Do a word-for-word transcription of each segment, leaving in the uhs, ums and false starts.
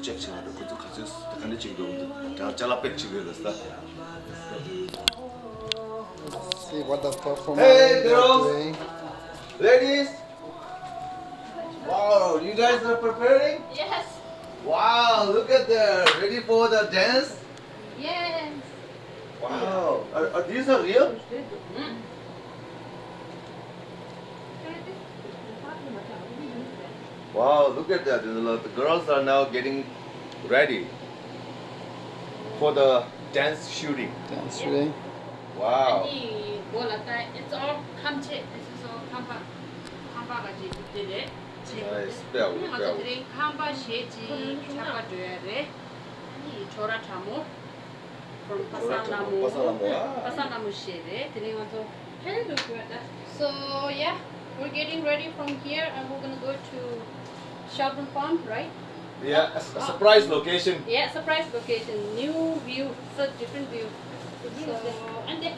ཅེག་བྱེད་ན་འགྲོ། ཁོ་ཚོ་ག་ཚོད་ད་ག་འདྲ་བྱེད་ཀྱི་འདུག་ད་ཅ་ལག་པེག་བྱེད་ཀྱི་ཡོད་ལ་ས། See what the performer Hey, is girls. Doing. Ladies. Wow, you guys are preparing? Yes. Wow, look at that. Ready for the dance? Yes. Wow. Are, are these are real? Mm. Wow, look at that. The girls are now getting ready for the dance shooting. Dance shooting. Wow. It's all ཁམས་ཆེ། This is all ཁམས་པ། ཁམས་པ་ག་ཅིག་དེ་རེད། Nice. སྤེལ་ང་ཚོ་དེ་རིང་ཁམས་པ་ཞེས་ཅིག་ཆགས་པ་འགྲོ་ཡ་རེད། ཨ་ནི་ཁྱོ་ར་ཁྲ་མོ། From པ་སངས་ལྷ་མོ། པ་སངས་ལྷ་མོ། པ་སངས་ལྷ་མོ་ཞེས་རེད། དེ་རིང་ང་ཚོ། So yeah, we're getting ready from here and we're gonna go to Shelburne Farm, right? Yeah, a, a surprise location. Yeah, surprise location. New view, such different view. So, and then,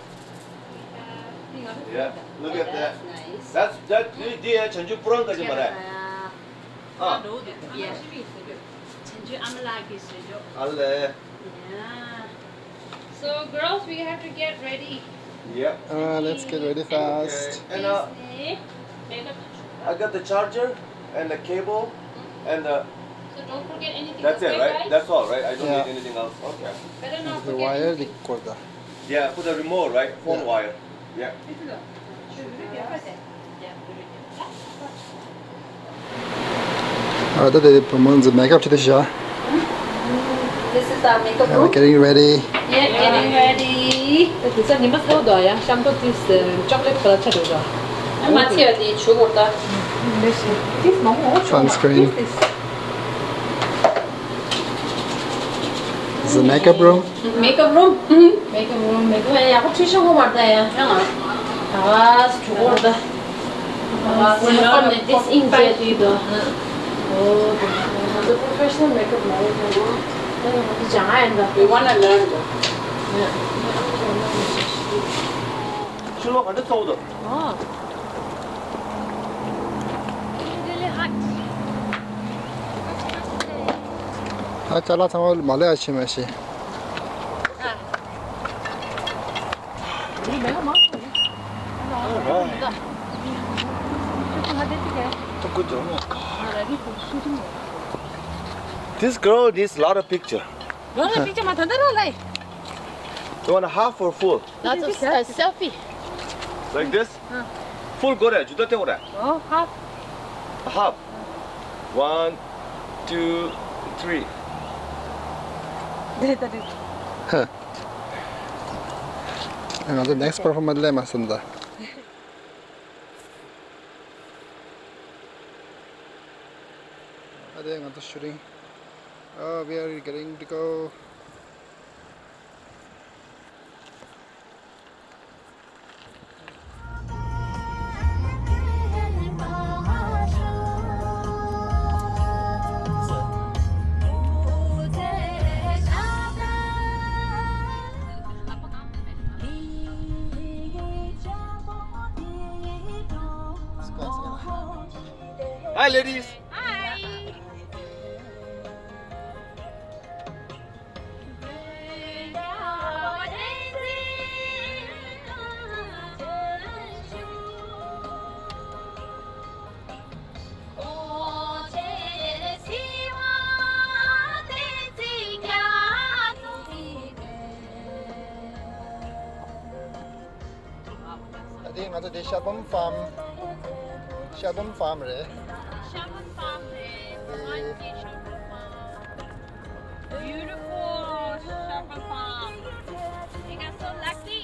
uh, yeah, look at that. That's nice. That's that. This is the Chanju Purang ka jima. Ah. Yeah. Chanju Amla ki sejo. Ale. Yeah. So girls, we have to get ready. Yep. Alright, let's get ready fast. Okay. And uh, I got the charger and the cable and the. So don't forget anything. That's it, right? That's all, right? I don't need anything else. Okay. Better not forget anything. The wire, the cord. Yeah, for the remote, right? Phone wire. Yeah. ཨ་ད་དེ་བུ་མོ་ཚོ་མེག་ཨབ་བྱེད་དུ་བཞག This is our makeup room. We're getting ready. Yeah, getting ready. དེ་ཚོ་ཉི་མ་ཚ་བོ་དོ་ཡང་ཤམ་པོ་དུས་ཅོག་ལེ་ཊི་ཁོ་ལ་ཆ་འགྲོ་འགྲོ། ཨ་མ་ཚེ་ཡོད་དེ་ཆུ་གོར་ད། Sunscreen. This is the makeup room. Makeup room. Makeup room, makeup. ཡག་པོ་ཁྲིད་ཤོག་གོ་མར་ད་ཡ། ཡང་ང་། ཨ་ཟུ་གོར་ད། ཨ་ཟུ་ཧ་ནེ་this in jet དུས་དོ། Oh, the professional makeup མ་རེད་ད། ཡང་ང་ཚོ་ཅང་ཨ་ཡིན་ད། We wanna learn though. ཕྱི་ལོགས་ག་འདྲ་ཚ་བོ་འདུག Really hot. ཨ་ཅ་ལག་ཚང་མ་མ་ལས་ཨ་ཕྱི་མ་ཤི། This girl needs a lot of picture. Lot of picture མ་ཐོན་ད་ར་ལའི། You want a half or full? That's a, a selfie. Like this? Full go there. Juda te ora. Oh, half. Half. One, two, three. ང་ཚོ་next performance ལས་མ་སོང་ད། ཨ་དེ་ང་ཚོ་shooting. Oh, we are getting to go. Hi, ladies. Hi. ད་ཐེངས་ང་ཚོ་འདི་ཤར་བུམ་ཕཱམ། ཤར་བུམ་ཕཱམ་རེད། ཤར་བུམ་ཕཱམ་རེད། ཨ་ནི་ཤར་བུམ་ཕཱམ། Beautiful ཤར་བུམ་ཕཱམ། We got so lucky.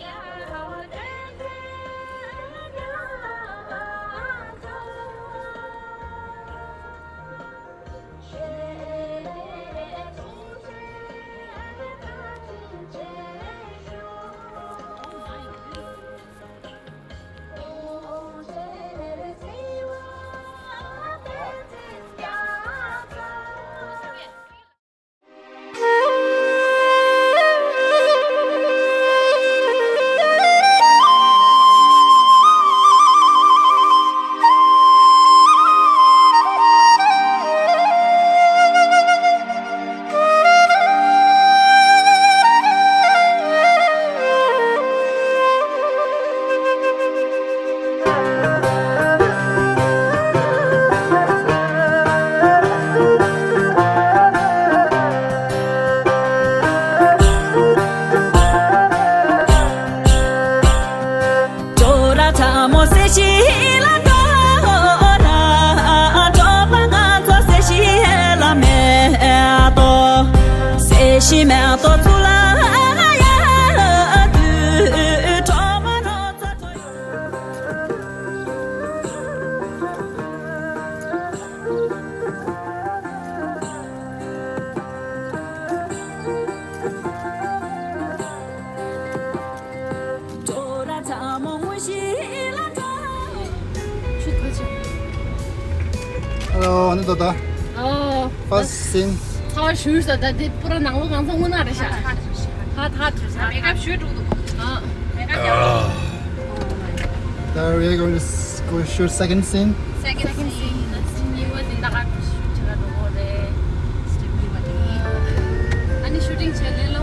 Hello, ཨ་ནི་ཏོ་ཏ། ཨོ། First scene. ཚ་བ་ཞུས་སོ། ད་དེ་པུ་ར་ནང་ལོགས་གང་ཚང་དངོས་གནས་རེད་ཤག་ཧ་ཐག་ཐུག་ས་མེ་ཀབ་ཞུས་འགྲོ་འདུག་ཨ། Now we are going to s- go shoot second scene. Second scene. གཉིས་པ་འདི་ད་ག་ཞུ་ཅི་ག་འགྲོ་གོ་རེད། ཨ་ནི་ཤུ་ཊིང་བྱེད་ལེ་ལོ།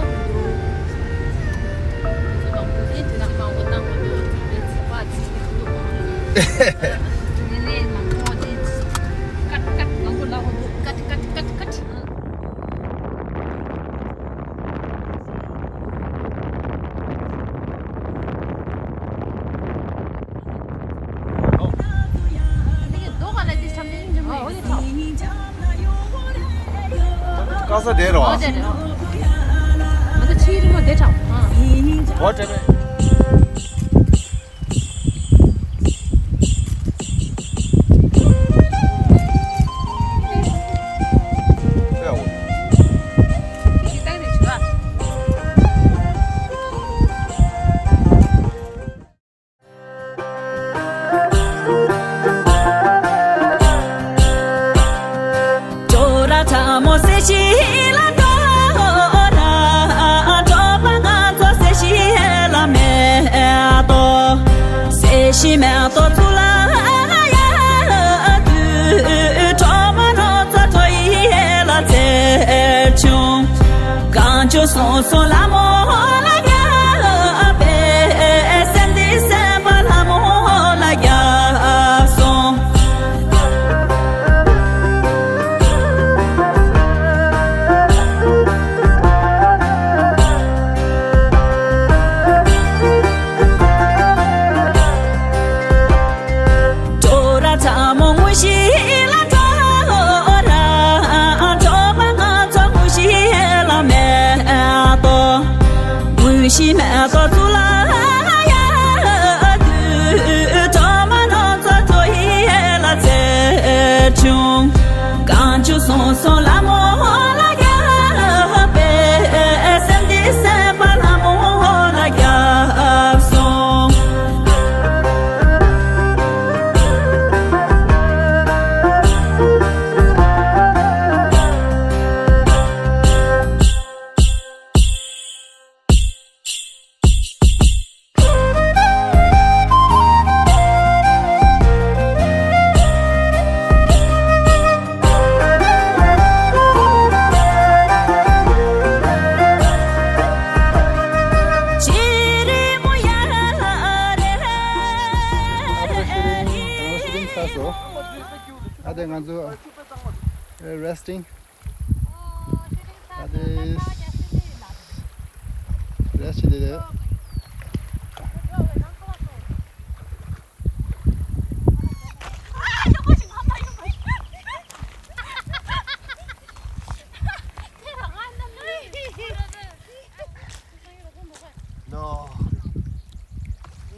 ཀ་ས་དེ་རོ། ཨོ་དེ་རེད། ཨ་ད་ཕྱིའི་རི་མོ་དེ་དྲངས། ཨོ་དེ་རེད། ཨ་དེ་ང་ཚོ་resting། ཨ་དེ་rest་བྱེད་དེ་རེད། No.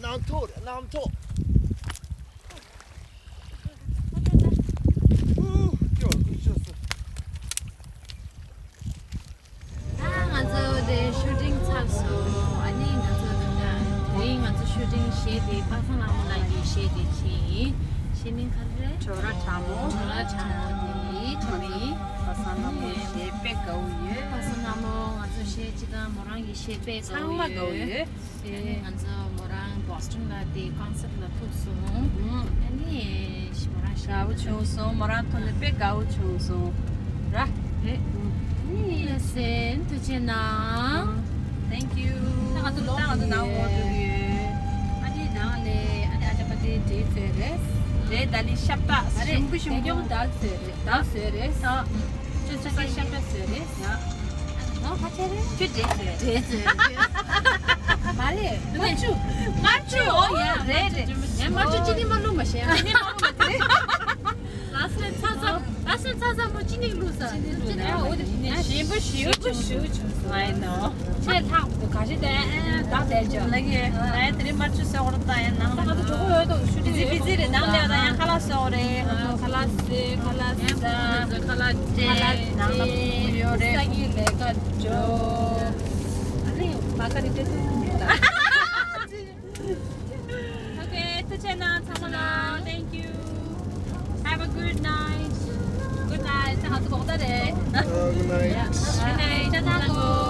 ནང་ཐོག་རེད། ནང་ཐོག་ཨ་ང་ཚོ་དེ་ཤུ་ཊིང་ཚར་སོང་། ཨ་ནི་ང་ཚོ་དེ་ད་དེ་རིང་ང་ཚོ་ཤུ་ཊིང་གཞས་དེ་པ་སངས་ལྷ་མོ་ལགས་ཀྱི་གཞས་དེ་བྱས་ཡིན། གཞས་མིང་ག་རེ་རེད། བྲོ་ར་དྲག་མོ། བྲོ་ར་དྲག་མོ་དེ་ཡིན། དེ་རིང་པ་སངས་ལྷ་མོ་གཞས་དཔེ་དགའ་བོ་ཡོད། པ་སངས་ལྷ་མོ་ང་ཚོ་གཞས་སྤྱི་དང་མོ་རང་གི་གཞས་དཔེ་དགའ་བོ་ཚང་མ་དགའ་བོ་ཡོད། ཡོད། ཨ་ནི་ང་ཚོ་མོ་རང་བྷོ་སི་ཊོན་ལ་དེ་ཀོན་སར་ཊི་ལ་ཐུག་སོང་། ཨ་ནི་མོ་རང་དགའ་བོ་བྱུང་སོང་། མོ་རང་ཐུག་ནས་དཔེ་དགའ་བོ་བྱུང་སོང་། ར། རེད། ཨ་ནི་ལགས་སེ་ཐུགས་རྗེ་གནང་། Thank you། ད་ང་ཚོ་ལོག་ད་ང་ཚོ་ནང་འོག་འགྲོ་གི་ཡོད། ཨ་ནི་ནང་ལས་ཨ་ནི་ཨ་ཅག་པ་དེ་འདྲེ་ཚོས་རེད། རེད། ད་ལི་ཤབ་ཏ་ཞུམ་གི་ཞུམ་གི། ད་ལི་ཤབ་ཏ་ཟོས་རེད། ད་ཁྱོད་ཚོ་ད་ཤབ་ཏ་ཟོས་རེད། ཡ། ང་ཁ་ཆེ་རེད། ཁྱོད་འདྲེ་ཟོས་རེད། འདྲེ་ཟོས་རེད། མ་རེད། མར་ཆུ། མར་ཆུ། ཨོ་ཡ། རེད་རེད། ངས་མར་ཆུ་ཅི་ནི་མ་བླུགས་མ་ཤེས། ཅི་ནི་མ་བླུགས་མ་རེད། ལ་སེ་ཚ་ཚ། ལ་སེ་ཚ་ཚ་མོ་ཅི་ནི་བླུགས་ས། ཅི་ནི་བླུགས་ན། འོ་དེ་ནས་ཞིམ་པོ་ཞིམ་པོ་ཞིམ་པོ་བྱུང་སོང་། I know། ཆེས་ལྷག་ག་ཞིག་དེ་བདག་དེ་ཅོ་ལ་གི། ལ་ཡ་དེ་རིང་མར་ཆུ་ཟེར་བ་ད་ཡ་ནང་ལ་ང་ཚོ་གྲོགས་པོ་ཡོད་དོ་ཤུ་ཏི་བི་ཛི་བི་ཛི་རེད། ནང་ལ་ཡ་ད་ཡ་ཁ་ལག་ཟེར་བ་རེད། ཁ་ལག་ཟེར། ཁ་ལག་ཟ། ཁ་ལག་ཁ་ལག་ནང་ལ་ཕུ་ཡོད་རེད། ས་གི་ལས་ཀ་འཇོ། ཨ་ནི་མ་ཀ་རི་ཏེ་ཏུ། Okay, ཐུགས་རྗེ་གནང་ཚང་མ་ལ། Thank you. Have a good night. Good night. ད་ང་ཚོ་གོག་ད་རེད། Good night. Good night. ཅ་ད་གོ།